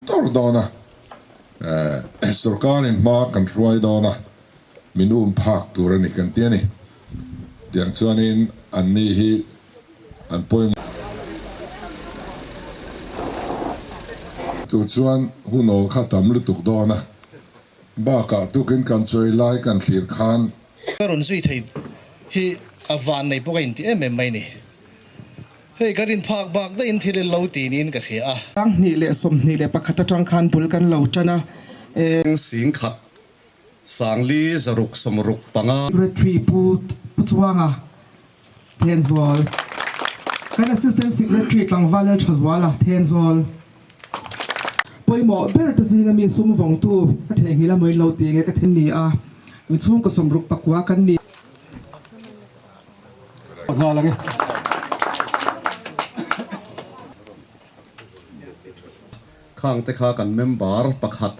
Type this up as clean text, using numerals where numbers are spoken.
Dawr dawn a, sorkarin hma kan hruai dawn a, min um phak tur a ni kan ti a ni. Tiang chuanin anni hi an pawimawh. Tur chuan hun awl kha tam lutuk dawn a, bakah tukin kan chawi lai kan thlir khan. Ka rawn zui thei hi a van nei pawh ka inti em em mai ni. Hei ka rin phak bak daihin thil in lo ti niin ka hria a. 2021 atang khan bul kan lo tan a. Singkhat, Sangli zaruk sawmruk panga. Secretary Pu Pu Chuanga Thenzawl, Kan Assistant Secretary Tlangval Lalthazuala Thenzawl. Pawimawh ber te zinga mi sum vawngtu ka theihnghilh a mawi lo ti nge ka then ni a, mi chhungkaw 69 kan ni. Nghal ang e. Khang te kha kan member pakhat.